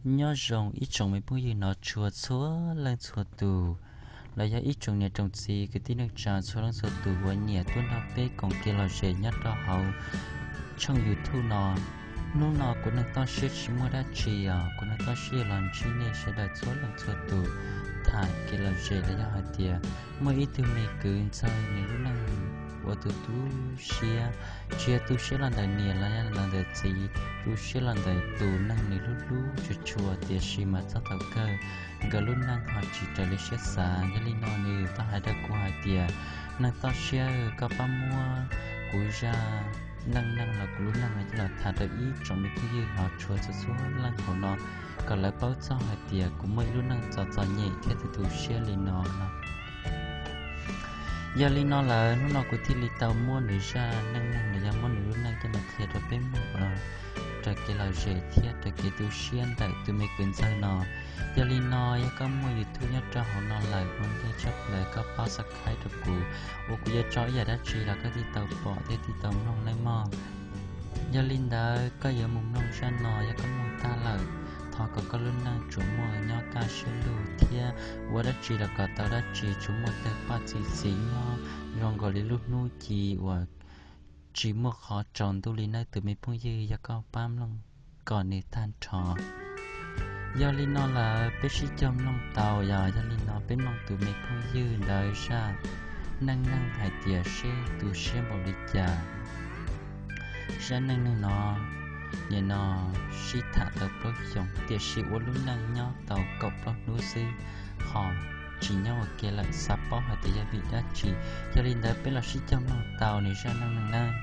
Nyob zoo ib tsoom me phooj ywg hnov tshua txhua leej txhua tus, los yog ib tsoom niam tsoom txiv kwv tij neej tsa txhua leej txhua tus uas nyiam tuaj nrog peb koom kev lom zem nyob rau hauv tshooj YouTube no. Hnub no kuv neeg toj siab tsis muaj dab tsi os, kuv neeg toj siab los ntsib nej sawv daws txhua leej txhua tus tham kev lom zem los yog hais tias muaj ib tug me kwv ntxawg nws lub neej ua tus tu siab, tsis yog tu siab los ntawm niam los yog los ntawm txiv, tu siab los ntawm tus neeg nws hlub hlub tshua tshua tiam sis mas txog thaum kawg nkawd lub neej ho tsis raws li siab xav. Yog li no nws tau hais rau kuv hais tias, neeg toj siab, koj pab muab kuv zaj neej neeg los kuv lub neej no coj los tham rau ib tsoom me phooj ywg hnov tshua txhua txhua leej hauv no, kom lawv paub txog hais tias kuv muaj ib lub neej txom txom nyem thiab tu tu siab li no no. Yog li no lawm hnub no kuv thiaj li tau muab nws zaj neej neeg los yog muab nws lub neej coj los qhia rau peb mloog ua raws kev lom zem thiab raws kev tu siab ntawm tus me kwv ntxawg no. Yog li no yog koj muaj YouTube nyob rau hauv no lawm ua ntej tshaj plaws koj pab subscribe rau kuv, uas kuv yuav tso ib yam dab tsi los koj thiaj tau pom thiab thiaj tau mloog nawb mog. Yog li ntawd koj yuav mus mloog zaj no, yog koj mloog tag lawm, thov kom koj lub neej tsuas muaj nyob kaj siab lug thiab ua dab tsi los kom tau dab tsi, tsuas muaj tawg paj txi txiv nyob zoo nkaus li lub hnub ci uas tsis muaj qhov tsaus ntuj li nawb tus me phooj ywg, yog koj pab mloog kom nws tag nrho. Yog li no lawm peb sib cog mloog tau, yog, yog li no peb mloog tus me phooj ywg ntawd zaj neej neeg hais tias seb tu siab npaum li cas. Zaj neej neeg no, nim no sib tham tau plaub xyoos tiam sis ua lub neej nyob tau kaum plaub hnub xwb, ho tsis nyob ua ke lawm, xav paub hais tias yog vim dab tsi. Yog li ntawd peb los sib cog mloog tau nws zaj neej neeg nawb.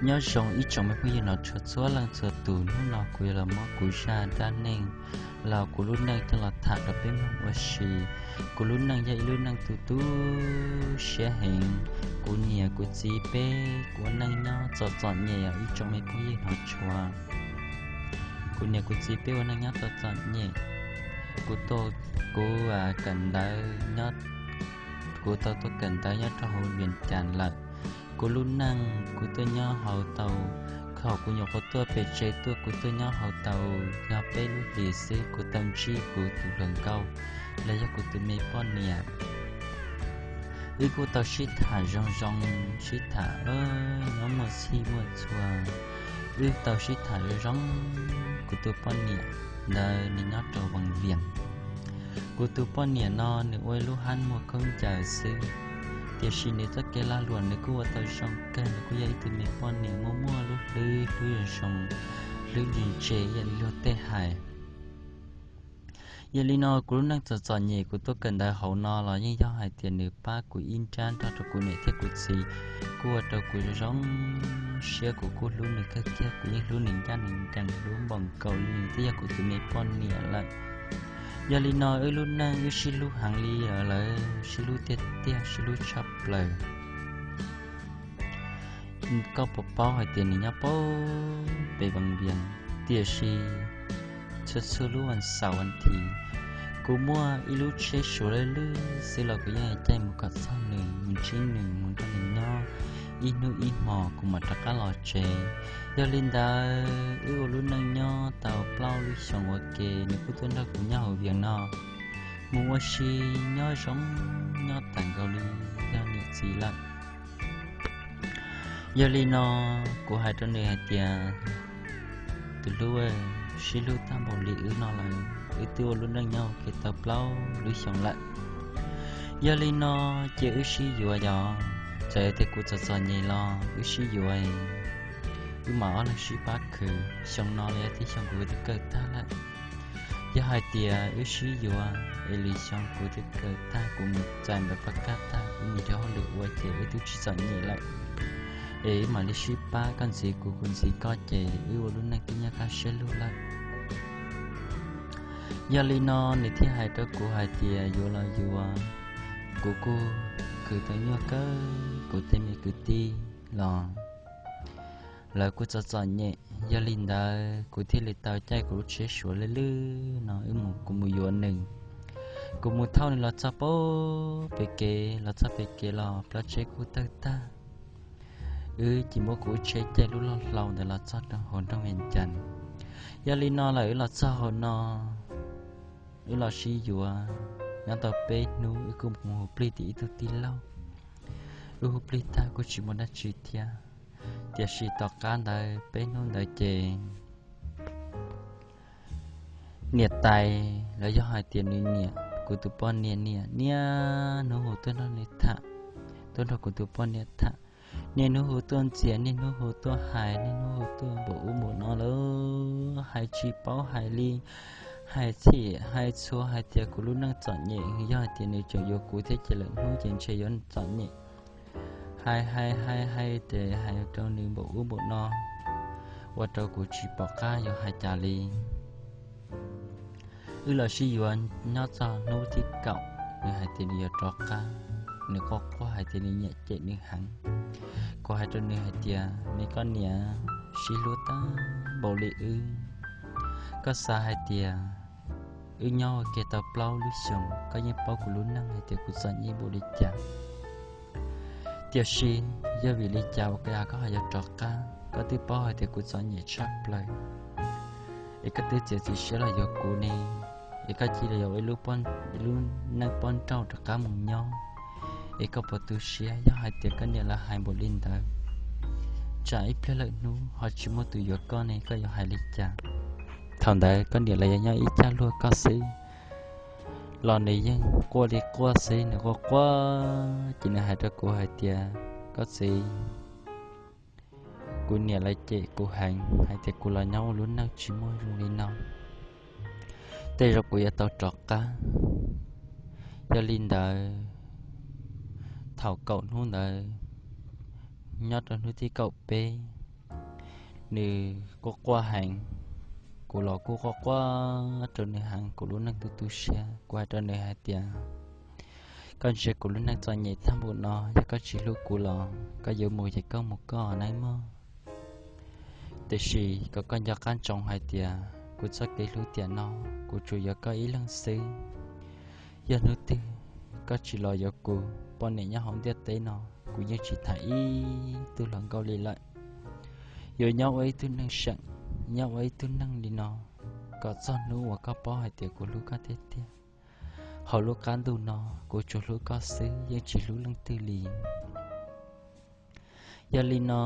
Nyob zoo ib tsoom me phooj ywg hnov tshua txhua leej txhua tus, hnub no kuv yuav los muab kuv zaj dab neeg los kuv lub neej coj los tham rau peb mloog ua si. Kuv lub neej yog ib lub neej tu tu siab heev. Kuv niam kuv txiv peb ua neej nyob txom txom nyem os ib tsoom me phooj ywg hnov tshua. Kuv niam kuv txiv peb ua neej nyob txom txom nyem. Kuv, kuv kawm ntawv nyob, kuv tau tuaj kawm ntawv nyob rau hauv Vias Cas lawm. Kuv lub neej kuv tuaj nyob hauv tau, thaum kuv nyuam qhuav tuaj pem tsev tuaj kuv tuaj nyob hauv tau yog peb lub hlis xwb kuv tau ntsib kuv tus hluas nkauj los yog kuv tus me poj niam. Wb kuj tau sib tham zoo zoo, sib tham nyob muaj txhij muaj txhua. Wb tau sib tham zoo zoo. Kuv tus poj niam ntawd nws nyob rau Vaj Vias. Kuv tus poj niam no nws ua ib lub hab muag khaub ncaws xwb, tiam sis nws txoj kev lag luam nws kuj ua tau zoo kawg, nws kuj yog ib tug me poj niam muaj muaj lub hlwb, hlwb zoo zoo, hlwb ntse ntse ib yam li luag tej hais. Yog li no kuv lub neej txom txom nyem kuv tuaj kawm ntawv hauv no los yeej yog hais tias nws pab kuv ib nrab nrog rau kuv niam thiab kuv txiv, kuj ua rau kuv zoo siab, kuv kuj hlub nws kawg thiab kuv yeej hlub nws ncaj nws ncees, hlub npaum nkaus li nws twb yog kuv tus me poj niam lawm. Yog li no wb lub neej wb sib hlub heev li lawm, sib hlub tiag tiag, sib hlub tshaj plaws. Koj puas paub hais tias nws nyob pem Vaj Vias, tiam sis txhua txhua lub vas xaum vas thiv, kuv muaj ib lub tsheb Suav lwj lwj xwb los kuv yeej caij mus kom txog nws, mus ntsib nws, mus nrog nws nyob ib hnub ib hmos kuv mam rov qab los tsev. Yog li ntawd wb ua lub neej nyob tau plaub lub xyoos ua ke, nws kuj tuaj nrog kuv nyob hauv Vias no, mus ua si nyob zoo, nyob tas nkaus li yog niam txiv lawm. Yog li no kuv hais rau nws hais tias, tus hlub, sib hlub tag npaum li wb no lawm, wb twb ua lub neej nyob ua ke tau plaub lub xyoos lawm. Yog li no ces wb sib yuav yom, txawm tias kuv txom txom nyem los wb sib yuav, wb mam ob leeg sib pab khwv, xyoo no los yog tib xyoo kuv twb kawm tag lawm. Yog hais tias wb sib yuav es lwm xyoo kuv twb kawm tag kuv mus txais ntawv pab kaj tag kuv mus nrhiav hauj lwm ua ces wb twb tsis txom nyem lawm, es wb mam li sib pab, koj ntxiv kuv kuv ntxiv koj ces wb ua lub neej twb nyob kaj siab lug lawm. Yog li no nws thiaj hais rau kuv hais tias yuav los yuav, kuv kuj khwv tau nyuaj kawg, kuv tej me kwv tij los lawv kuj txom txom nyem. Yog li ntawd kuv thiaj li tau caij kuv lub tsheb Suav lwj lwj no wb mus, kuv mus yuav nws. Kuv mus thauj nws los txog pem kev, los txog pem kev los plab tsheb kuj tawg tag. Wb ces muab kuv lub tsheb caij lub loj hlau ntawd los txog rau hauv nroog Vias Cas. Yog li no lawm wb los txog hauv no, wb los sib yuav nyob tau peb hnub wb kuj mus hu plig tim ib tug tij laug. Wb hu plig tag kuj tsis muaj dab tsi thiab. Tiam sis tom qab ntawd peb hnub ntawd ces niam tais los yog hais tias nws niam kuv tus poj niam niam niaj hnub hu tuaj nrog nws tham, tuaj nrog kuv tus poj niam tham. Niaj hnub hu tuaj ntxias, niaj hnub hu tuaj hais, niaj hnub hu tuaj npaum ub npaum no lawm, hais tsis paub hais li, hais txhij hais txhua hais tias kuv lub neej txom nyem, yog hais tias nws tseem yuav kuv thiab ces lwm hnub ces ntshe yuav txom nyem. Hais hais hais hais ces hais rau nws npaum ub npaum no, ua rau kuv tsis pom qab yuav hais cas li. Wb los sib yuav nyob txog hnub thib kaum, nws hais tias nws yuav rov qab. Nws quaj quaj hais tias nws nyiam cem nws heev. Kuv hais rau nws hais tias, me koj niam, sib hlub tag npaum li wb, koj xav hais tias wb nyob ua ke tau plaub lub xyoos, koj yeej paub kuv lub neej hais tias kuv txom nyem npaum li cas. Tiam sis yog vim li cas ua cas koj ho yuav rov qab? Koj twb paub hais tias kuv txom nyem tshaj plaws, es koj twb txiav txim siab los yuav kuv ne, es koj cia li yuav ib lub neej poj nrauj rov qab mus nyob, es koj puas tu siab? Yog hais tias koj niam lawv hais npaum li ntawd, tsam ib pliag lwm hnub ho tsis muaj tus yuav koj ne, koj yuav hais li cas? Thaum ntawd koj niam lawv yuav nyob ib cag luag koj xwb. Los nws yeej quaj li quaj xwb, nws quaj quaj ces nws hais rau kuv hais tias, koj txiv, kuv niam lawv cem kuv heev hais tias kuv los nyob ua lub neej tsis muaj zoo li no, tej zaum kuv yuav tau rov qab. Yog li ntawd, thaum kaum hnub ntawd, nyob rau hnub thib kaum peb, nws quaj quaj heev, kuv los kuj quaj quaj rau nws heev, kuv lub neej tu tu siab. Kuv hais rau nws hais tias, koj ntsia kuv lub neej txom nyem tag npaum no, yog koj tsis hlub kuv los koj yuav mus ces koj mus koj nawb mog. Tiam sis kom koj nco qab ntsoov hais tias kuv txoj kev hlub tiam no, kuv tsuas yuav koj ib leeg xwb. Yog hnub twg koj tsis los yuav kuv, poj niam nyob hauv ntiaj teb no kuv yeej tsis tham ib tug hluas nkauj li lawm. Yuav nyob ua ib tug neeg seem, nyob ua ib tug neeg li no, kom txog hnub uas koj paub hais tias kuv hlub koj tiag tiag. Hauv lub qab ntuj no, kuv tsuas hlub koj xwb, yeej tsis hlub leej twg li. Yog li no,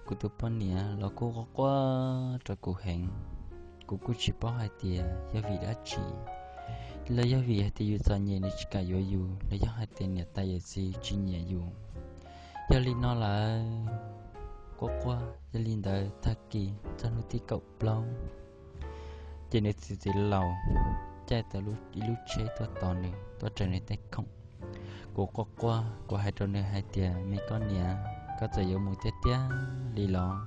kuv tus poj niam los kuj quaj quaj rau kuv heev. Kuv kuj tsis paub hais tias yog vim dab tsi, los yog vim hais tias yus txom nyem nws tsis kam yuav yus, los yog hais tias niam tais yawm txiv tsis nyiam yus. Yog li no lawm, quaj quaj, yog li ntawd tag kis txog hnub thib kaum plaub, ces nws txiv txiv laus caij tau ib lub tsheb tuaj tos nws, tuaj raws nws tej khoom. Kuv quaj quaj, kuv hais rau nws hais tias, me koj niam, koj txawm yuav mus tiag tiag li los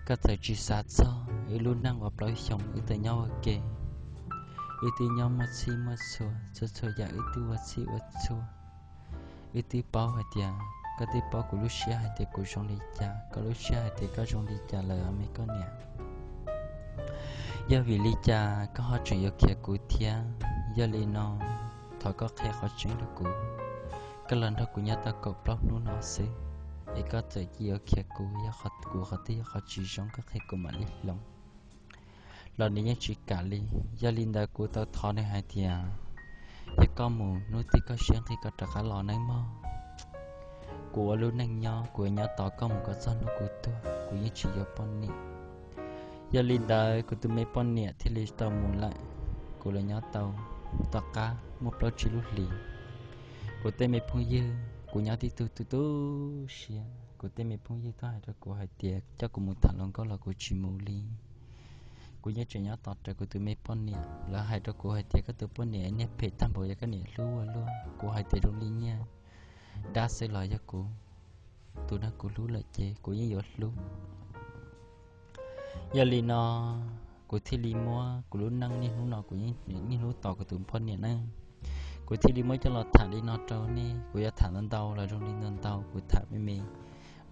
koj txawm tsis xav txog wb lub neej uas plaub xyoos wb tau nyob ua ke. Wb twb nyob muaj txhij muaj txhua, txhua txhua yam wb twb ua txhij ua txhua. Wb twb paub hais tias, koj twb paub kuv lub siab hais tias kuv zoo li cas, koj lub siab hais tias koj zoo li cas lawm me koj niam. Yog vim li cas koj ho tseem yuav khiav kuv thiab? Yog li no, thov koj qhia qhov tseeb rau kuv. Koj los nrog kuv nyob tau kaum plaub hnub no xwb, es koj txawm cia yuav khiav kuv, yog kuv qhov twg yog qhov tsis zoo koj qhia kuv mam li hloov. Los nws yeej tsis kam li. Yog li ntawd kuv tau thov nws hais tias, yog koj mus hnub twg koj siab nqig koj rov qab los nawb mog. Kuv ua lub neej nyob, kuv yuav nyob tos koj mus kom txog hnub kuv tuag, kuv yeej tsis yuav poj niam. Yog li ntawd kuv tus me poj niam thiaj li tau mus lawm. Kuv los nyob tau tom qab muaj plaub tsib lub hlis, kuv tej me phooj ywg, kuv nyob tib tug tu tu siab, kuv tej me phooj ywg tuaj hais rau kuv hais tias coj kuv mus tham hluas nkauj los kuv tsis mus li. Kuv yeej tseem nyob tos raws kuv tus me poj niam. Lawv hais rau kuv hais tias koj tus poj niam niag phem tag npaum, yog koj niam hlub ua luaj. Kuv hais tias zoo li nyiaj dab xwb los yog kuv tus neeg kuv hlub lawm ces kuv yeej yuav hlub. Yog li no, kuv thiaj li muab kuv lub neej niaj hnub no kuv niaj hnub tos kuv tus poj niam ne, kuv thiaj li muab coj los tham li no rau nej. Kuv yuav tham ntau ntau los zoo li ntau ntau, kuv tham me me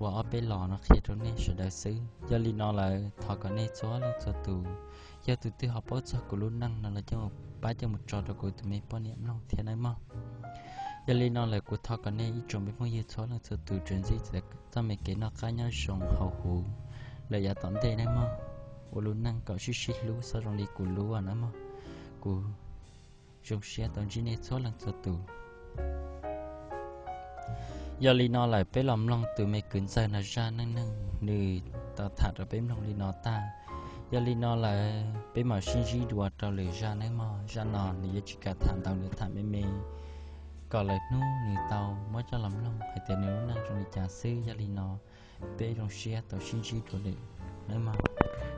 uas ob peb los no qhia rau nej sawv daws xwb. Yog li no lawm thov kom nej txhua leej txhua tus, yog tus twg ho paub txog kuv lub neej no los coj pab coj mus tso rau kuv tus me poj niam mloog thiab nawb mog. Yog li no lawm kuv thov kom nej ib tsoom me phooj ywg txhua leej txhua tus tsuas ntxib txoj me kev noj qab nyob zoo hauv huv lawm yav tom ntej nawb mog. ua lub neej kom sib sib hlub xwb zoo li kuv lub nawb mog. Kuv zoo siab tau ntsib nej txhua leej txhua tus. Yog li no lawm peb los mloog tus me kwv ntxawg no zaj neej neeg nws tau tham rau peb mloog li no tag. Yog li no lawm peb mam sib ntsib dua rau lwm zaj nawb mog. Zaj no nws yuav tsis kam tham ntau, nws tham me me kom lwm hnub nws tau muab coj los mloog hais tias nws lub neej zoo li cas xwb. Yog li no peb zoo siab tau sib ntsib dua lwm nawb mog.